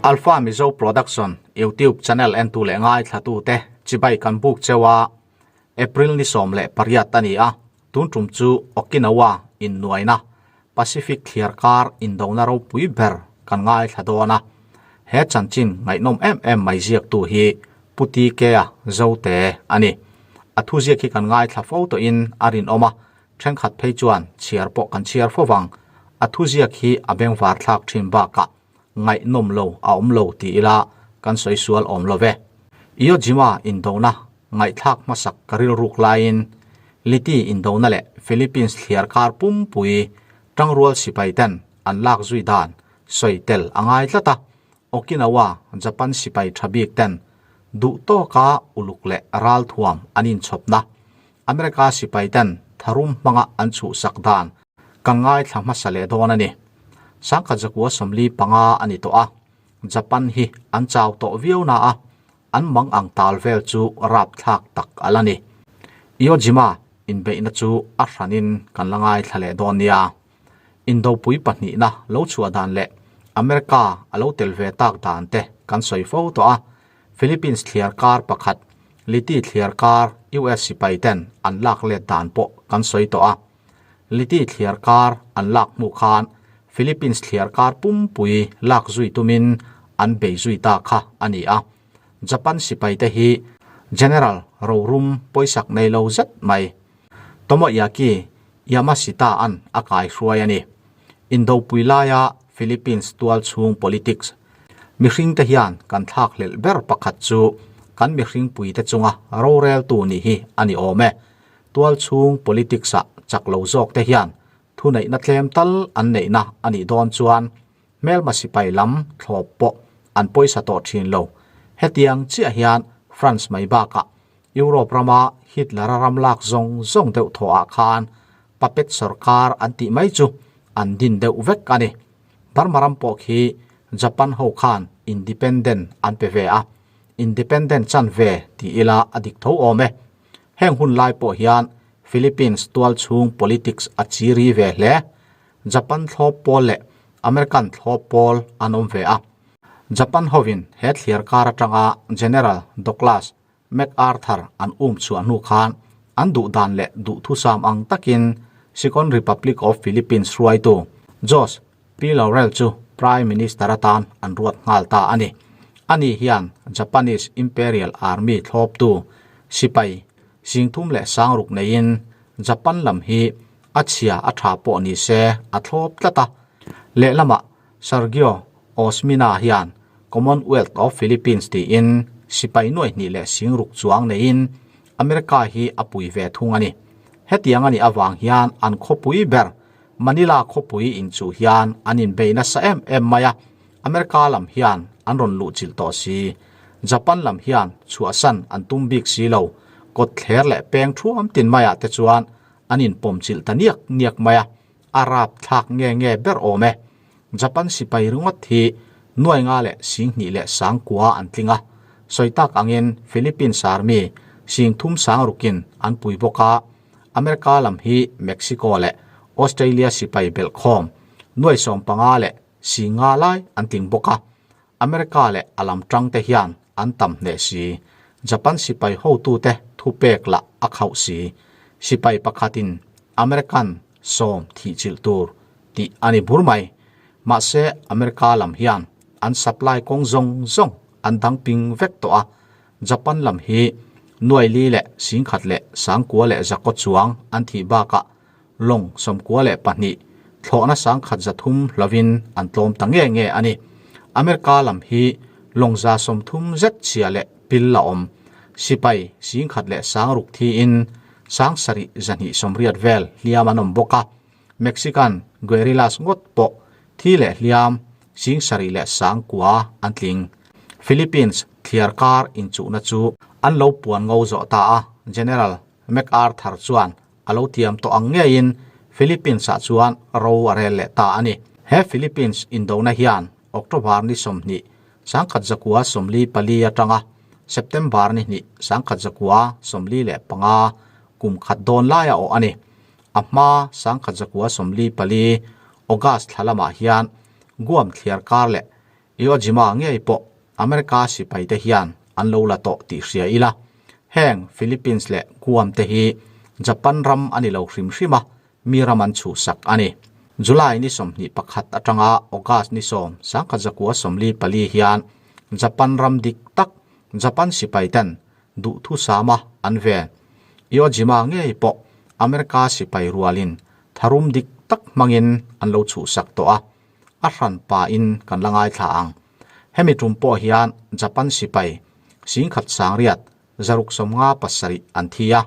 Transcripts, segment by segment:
Alpha Mizo Production YouTube channel entu leh ngaithla te chibai kan buk chewa April ni 18 ani a tun tum chu Okinawa in nuaina Pacific thliar kar indona ropui ber kan ngaithla dawna he chanchin ngaihnawm em em mai ziak tu hi Puti Kea Zote ani. A thu ziak hi kan ngaithla fo tawhin a rinawm a, thenkhat phei chuan chhiar pawh kan chhiar fo vang. A thu ziak hi a bengvar thlak thin bakah ngaihnawm lo a awm lo ti ila kan sawi sual awm lo ve. Iwo Jima indona ngaihthlak hmasak ka rilruk laiin Liti indona leh Philippines thliar kar pumpui tangrual sipai ten an lak zui dan sawi tel a ngai tlat a, Okinawa Japan sipai tha bik ten duh tawka uluk leh ralthuam an inchhawpna America sipai ten tharum hmanga an chhuhsak dan ka ngaithla hmasa leh dawn a ni. Sangkhat zakua 45 a ni tawh a, Japan hi an chau tawh viau na a, an mang ang tal vel chu rap thlak tak a la ni. Iwo Jima inbeihna chu a hranin kan la ngaithla leh dawn nia. Indopui pahnihna lo chhuah dan leh America a lo tel ve tak dan te kan sawi fo tawh a, Philippines thliar kar pakhat, Liti thliar kar US sipai ten an lak let dan pawh kan sawi tawh a. Liti thliar kar an lak hmuh khan Philippines thliar kar pumpui lak zui tumin an bei zui ta kha a ni a. Japan sipai te hi General rorum pawisak nei lo zet mai Tomoyaki Yamashita an a kai hruai a ni. Indopui laia Philippines tual chhung politics mihring te hian kan thlak hlelh ber pakhat chu kan mihring pui te chunga roreltu nih hi a ni awm e. Tual chhung politics ah chak lo zawk te hian thuneihna tlem tal an neihna a nih dawn chuan hmelma sipai lam thlawp pawh an pawisa tawh thin lo. Hetiang chiah hian France mai bakah Europe rama Hitler a ram lak zawng zawng deuh thaw ah khan puppet sarkar an tih mai chu an din deuh vek a ni. Burma ram pawh khi Japan ho khan independent an pe ve a, independent chan ve ti ila a dik tho awm e. Heng hun lai pawh hian Philippines tual chhung politics a chiri ve hle. Japan thlawp pawl leh American thlawp pawl an awm ve a. Japan hovin he thliar kar atanga General Douglas MacArthur an um chhuah hnu khan an duh dan leh duhthusam ang takin Second Republic of Philippines hruaitu Jose P. Laurel chu Prime Minister atan an ruat nghal ta a ni. Ani hian Japanese Imperial Army thlawptu sipai singthum leh sangruk neiin Japan lam hi a chhia a tha pawh ni se a thlawp tlat a. Lehlamah Sergio Osmina hian Commonwealth of Philippines tiin sipai nuai hnih leh singruk chuang neiin America hi a pui ve thung a ni. Hetiang a nih avang hian an khawpui ber Manila khawpui inchuh hian an inbei nasa em em mai a, America lam hian an rawn luh chilh tawh si. Japan lam hian chhuahsan an tum bik si lo, kawt thler leh peng thuam tin maiah te chuan an inpawm chilh ta niak niak mai a, a rap thlak nge nge ber awm e. Japan sipai ringawt hi nuai nga leh 20 leh 90 an tling a, sawi tak angin Philippines Army 30 sangrukin an pui bawk a, America lam hi Mexico leh Australia sipai belhkhawm nuai 15 leh 50 lai an tling bawk a, America leh a lam tang te hian an tam hneh si. Japan sipai hotute thu pek lah a khauh si. Sipai pakhatin American sawm thih chilh tur tih a ni bur mai. Mahse America lam hian an supply kawng zawng zawng an dang ping vek tawh a, Japan lam hi nuai li leh 10,000 leh 9,000 leh 900 chuang an thih bakah lawng 92 thlawhna 1,300 hlovin an tlawm ta nge nge a ni. America lam hi lawng 130 zet chhia leh pil la awm. Sipai 1,000 leh 600 thiin 7,280 vel hliam an awm bawk a. Mexican guerrillas ngawt pawh thi leh hliam 7,000 leh 9,000 an tling. Philippines thliar kar inchuhna chu an lo puan ngo zawh ta a, General MacArthur chuan a lo tiam tawh ang ngeiin Philippines ah chuan ro a rel leh ta a ni. He Philippines indona hian October ni 20, 1944 atanga September ni 2, 1945 kum khat dawn lai a awh a ni. A hma 1944 August thla lamah hian Guam thliar kar leh. Iwo Jima ngei pawh America sipaite hian an lo la tawh tih hria ila, heng Philippines leh Guam te hi Japan ram a ni lo hrim hrim a, mi ram an chhuhsak a ni. July ni 21 atanga August ni 10, 1944 hian Japan ram dik tak Japan sipaiten duhthusama an ven. Iwo Jima ngei pawh America sipai rualin tharum dik tak hmangin an lo chhuhsak tawh a, a hran pain kan la ngaithla ang. Hemi tum pawh hian Japan sipai singkhat sangriat zaruk 57 an thi a,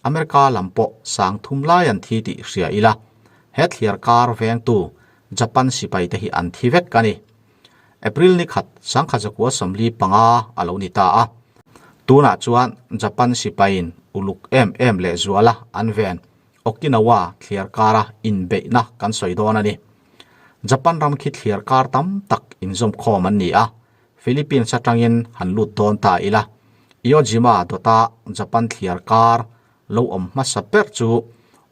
America lam pawh 3000 lai an thi tih hria ila, he thliar kar vengtu Japan sipai te hi an thi vek a ni. April ni khat 1945 a lo ni ta a, tunah chuan Japan sipaiin uluk em em lehzuala an ven Okinawa thliar kara inbeihna kan sawi dawn a ni. Japan ram khi thliar kar tam tak inzawm khawm an ni a, Philippines atangin han lut dawn ta ila. Iwo Jima dawta Japan thliar kar lo awm hmasa ber chu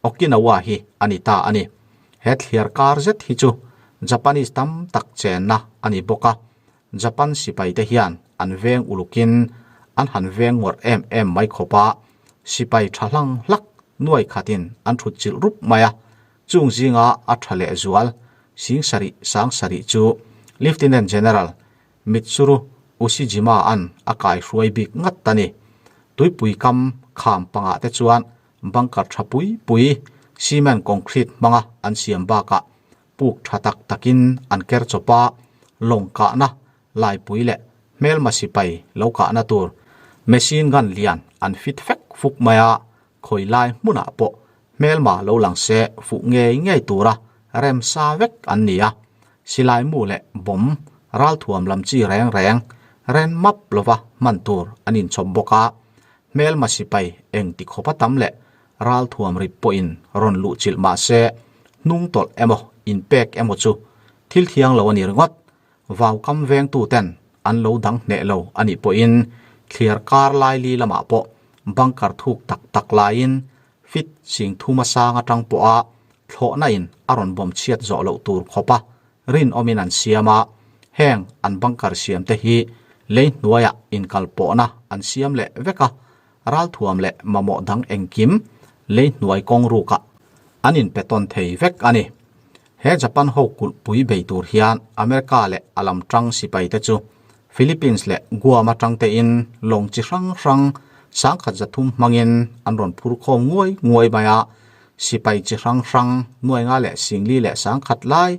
Okinawa hi a ni ta a ni. He thliar kar zet hi chu Japanese tam tak chenna a ni bawk a, Japan sipaite hian an veng ulukin an han veng ngawrh em em mai khawp a, sipai tha hlang hlak nuai khatin an thut chilh rup mai a, chung zinga a tha leh zual sing sarih sang sarih chu Lieutenant General Mitsuru Ushijima an a kai hruai bik ngat a ni. Tuipui kam kham pangah te chuan bunker tha pui pui cement concrete hmanga an siam bakah puk tha tak takin an ker chawp a, lawng kahna laipui leh hmelma sipai lo kahna tur machine gun lian an fit fek fuk mai a, khawi lai hmunah pawh hmelma lo lang se fuh ngei ngei tura rem sa vek an ni a, silai mu leh bomb ralthuam lam chi reng reng ren map lova hman tur an inchhawp bawk a, hmelma sipai eng ti khawpa tam leh Ralthuam rip pawhin rawn luh chilh mah se, hnung tawlh emaw inpek emaw chu thil thiang lo a ni ringawt. Vaukam vengtuten an lo dang hneh lo a nih pawhin thliar kar laili lamah pawh bunker thuk tak tak laiin fit sing thuma sang atang pawha thlawhna in a rawn bawm chhiat zawh loh tur khawpa rinawmin an siam a, heng an bunker siam te hi lei hnuaiah inkalpawhna an siam leh vek a, ralthuam leh mamawh dang engkim lei hnuai kawng rukah an inpe tawn thei vek a ni. He Japan ho kulhpui bei tur hian America leh a lam tang sipai te chu Philippines leh Guam atang tein lawng chi hrang hrang 1300 hmangin an rawn phur khawm nguai nguai mai a, sipai chi hrang hrang nuai nga leh singli leh 1000 lai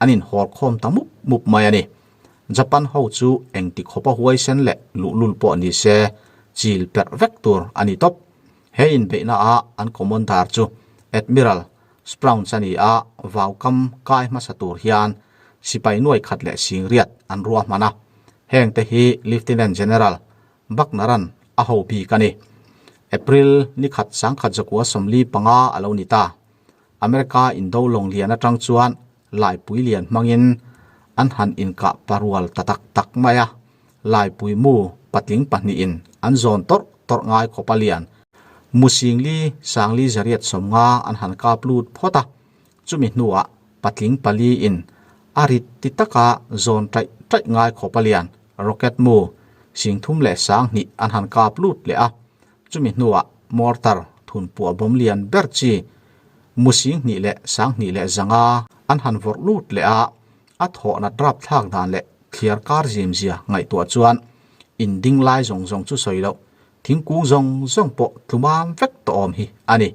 an inhawr khawm ta mup mup mai a ni. Japan ho chu engti khawpa huaisen leh luhlul pawh ni se chil perh vek tur a ni tawp. He inbeihna a an commander chu Admiral Spruance a ni a, vaukam kai hmasa tur hian sipai nuai khat leh singriat an ruahman a. Heng te hi Lieutenant General Buckner-a'n a ho bik a ni. April ni khat 1945 a lo ni ta. America indo lawng lian atang chuan laipui lian hmangin an han inkah parual ta tak tak mai a, laipui mu patling pahnihin an zawn tawrh tawrh ngai khawp a lian. Mu singli sangli zariat 50 an han kap lut phawt a, chumi hnuah patling pali in a rit ti taka zawn taih taih ngai khawp a lian rocket mu sing thum leh 2000 an han kap lut leh a, chumi hnuah mortar thunpuah bawm lian ber chi mu 2000 leh 2000 leh 500 an han vawrh lut leh a, a thawhna drap thlak dan leh thliar kar zim zia ngaihtuah chuan in ding lai zawng zawng chu sawi loh thingkung zawng zawng pawh tlumam vek tawh awm hi a ni.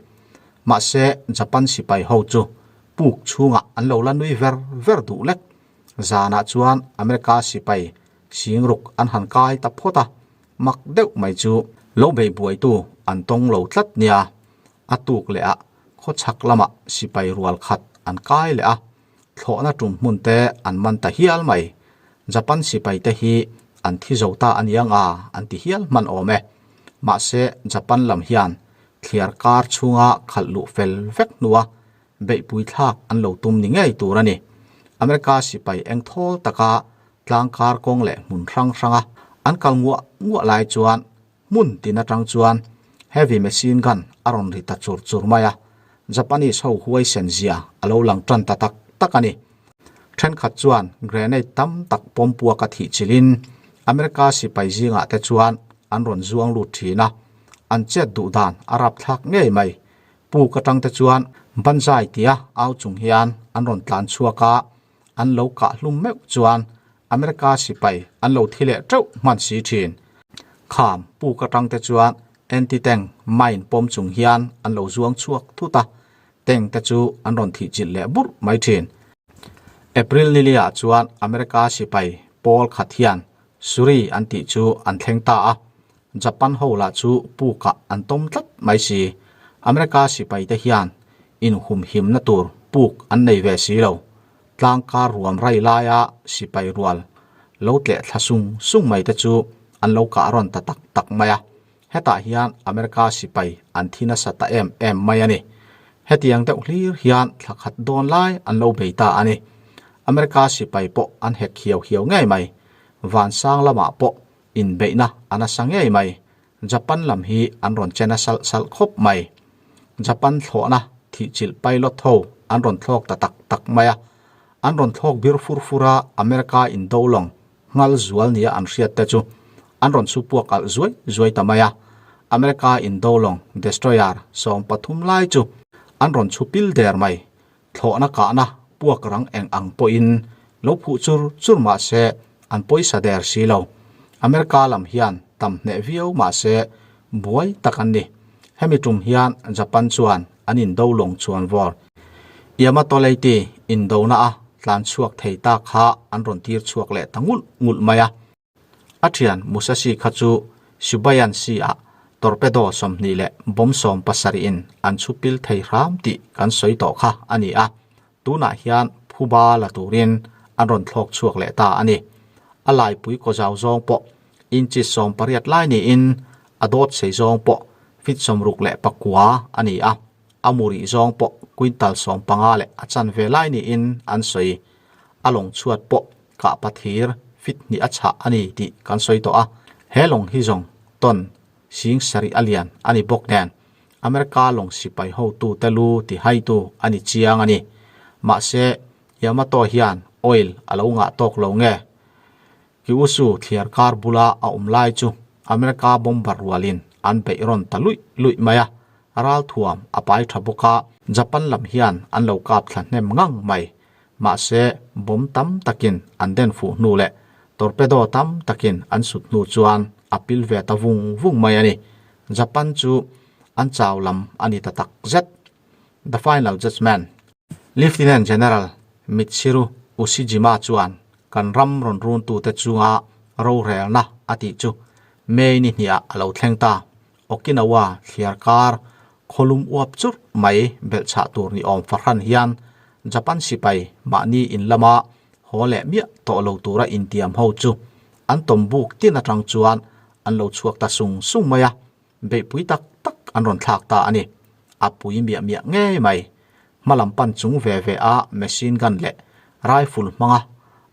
Mahse Japan sipai ho chu puk chhungah an lo la nui ver ver duh lek. Zanah chuan America sipai singruk an han kai ta phawt a, mak deuh mai chu lo bei buaitu an tawng lo tlat nia. A tuk leh a khawchhak lamah sipai rual khat an kai leh a, thlawhna tum hmun te an man ta hial mai. Japan sipai te hi an thi zo ta a niang a an ti hial hman awm e. Mahse Japan lam hian thliar kar chhunga khalh luh fel vek hnua beihpui thlak an lo tum ni ngei tur a ni. America sipai eng thawl taka tlangkar kawng leh hmun hrang hranga an kal nguah nguah lai chuan hmun tin atang chuan heavy machine gun a rawn ri ta chur chur mai a, Japanese ho huaisen zia a lo lang tan ta tak tak a ni. Thenkhat chuan grenade tam tak pawm puak a thih chilhin America sipai zingah te chuan an rawn zuang lut thin a, an chet duh dan a rapthlak ngei mai. Puk atang te chuan banzai tia au chung hian an rawn tlan chhuak a, an lo kah hlum meuh chuan America sipai an lo thi leh teuh hman si thin. Kham puk atang te chuan anti-tank mine pawm chung hian an lo zuang chhuak thut a, tank te chu an rawn thih chilh leh burh mai thin. April niliah chuan America sipai pawl khat hian Suri an tih chu an thleng ta a, Japan ho lah chu pukah an tawm tlat mai si. America sipai te hian inhumhimna tur puk an nei ve si lo. Tlangkar ruam rai laia sipai rual lo tleh thla sung sung mai te chu an lo kah rawn ta tak tak mai a. Hetah hian America sipai an thi nasa ta em em mai a ni. Hetiang deuh hlir hian thla khat dawn lai an lo bei ta a ni. America sipai pawh an hek hiau hiau ngei mai. Vansang lamah pawh inbeihna a nasa ngei mai. Japan lam hi an rawn che nasa salh khawp mai. Japan thlawhna thihchilh pilot ho an rawn thlawk ta tak tak mai a. An rawn thlawk bir fur fur a, America indo lawng Nghal zual nia an hriat te chu an rawn su puak alh zuai zuai ta mai a. America indo lawng destroyer 13 lai chu an rawn chhu pil der mai. Thlawhna kahna puak rang eng ang pawhin lo phuh chur chur mah se an pawisa der si lo. America lam hian tam hneh viau mah se buai tak an ni. Hemi tum hian Japan chuan an indo lawng chuan vawr Yamato Leite indona a tlan chhuak thei ta kha an rawn tir chhuak leh ta ngulh ngulh mai a. A thian Musashi kha chu Shubayan Sea ah torpedo 20 leh bomb 70 in an chhu pil thei hram tih kan sawi tawh kha a ni a, tunah hian phuba la turin an rawn thlawk chhuak leh ta a ni. A laipui kaw zau zawng pawh inches 18 lai niin a dawt sei zawng pawh feet 69 a ni a. A murih zawng pawh quintal 15 leh a chanve lai niin an sawi. A lawng chhuat pawh kah pathir fit hnih a chhah a ni tih kan sawi tawh a. He lawng hi zawng ton 7000 a lian a ni bawk nen America lawng sipai hotu te lu ti haitu a ni chiang a ni. Mahse, Yamato hian oil a lo ngah tawk lo nge? Kyushu thliar kar bula a awm lai chu America bomber rualin an beih rawn ta luih luih mai a, ralthuam a pai tha bawk a, Japan lam hian an lo kap thla hnem ngang mai. Mahse, bomb tam takin an den fuh hnu leh torpedo tam takin an sut hnu chuan a pil ve ta vung vung mai a ni. Japan chu an chau lam a ni ta tak zet. The Final Judgment. Lieutenant General Michiru Ushijima chuan kan ram rawn runtute chunga rorelna a tih chu May ni hniah a lo thleng ta. Okinawa thliar kar khawlum uap churh mai belhchhah tur ni awm fahran hian Japan sipai mahni in lama haw leh miah tawh lo tura intiam ho chu an tawm buk tin atang chuan an lo chhuak ta sung sung mai a, beihpui tak tak an rawn thlak ta a ni. A pui miah miah ngei mai. Hma lam pan chung ve ve a machine gun leh rifle hmanga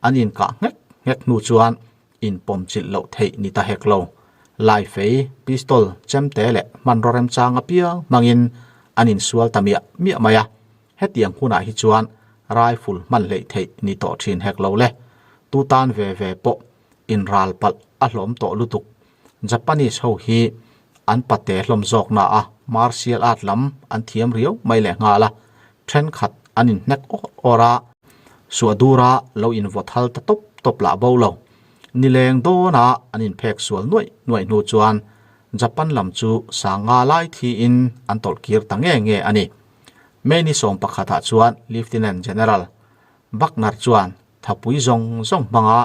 an inkah nghek nghek hnu chuan inpawm chilh loh theih ni ta hek lo. Laifei, pistol, chemte leh hmanraw remchang apiang hmangin an insual ta miah miah mai a. Hetiang hunah hi chuan rifle hman hleih theih ni tawh thin hek lo le. Tu tan ve ve pawh inral palh a hlawm tawh lutuk. Japanese ho hi an pate hlawm zawk na a, martial art lam an thiam riau mai leh nghal a, thenkhat an inhnek awr awr a, suah dura lo invaw thal ta tawp tawp lah bo lo. Nileng dawna an inphek sual nuaih nuaih hnu chuan Japan lam chu sanga lai thiin an tawlh kir ta nge nge a ni. May ni 11 ah chuan Lieutenant General Buckner chuan Thapui zawng zawng hmanga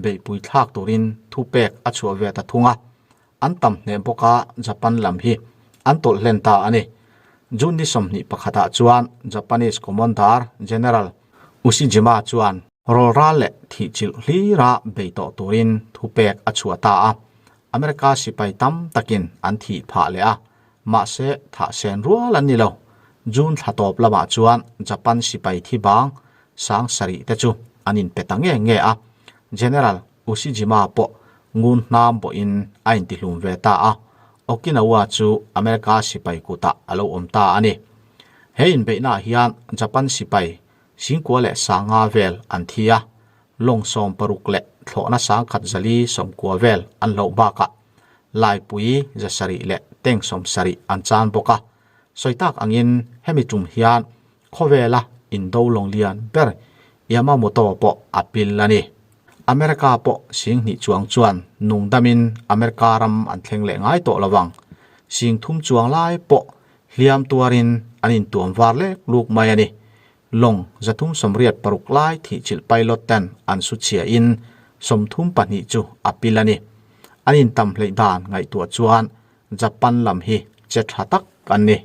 beihpui thlak turin thupek a chhuah ve ta thung a, an tam hneh bawk a Japan lam hi an tawlh hlen ta a ni. June ni 21 ah chuan Japanese Commander General Ushijima chuan rawlral leh thihchilh hlira bei tawh turin thupek a chhuah ta a, America sipai tam takin an thih phah leh a, mahse thah sen rual an ni lo. June thla tawp lamah chuan Japan sipai thi bang 7000 te chu an inpe ta nge nge a, General Ushijima pawh ngun hnam pawhin a intihlum ve ta a, Okinawa chu America sipai kutah a lo awm ta a ni. He inbeihnaah hian Japan sipai. Singkua leh sanga vel an thi a, lawng 60 leh thlawhna 1190 vel an hloh bakah laipui 700 leh tank 70 an chan bawk a. Sawi tak angin hemi tum hian khawvela indo lawng lian ber Yamamoto pawh a pil a ni. America pawh 2000 chuang chuan nungdamin America ram an thleng leh ngai tawh lovang. 3000 chuang lai pawh hliam tuarin an intuam var lek luk mai a ni. Lawng 386 lai thihchilh pilot ten an su chhiain 32 chu a pil a ni. An intam hleih dan ngaihtuah chuan Japan lam hi che tha tak an ni.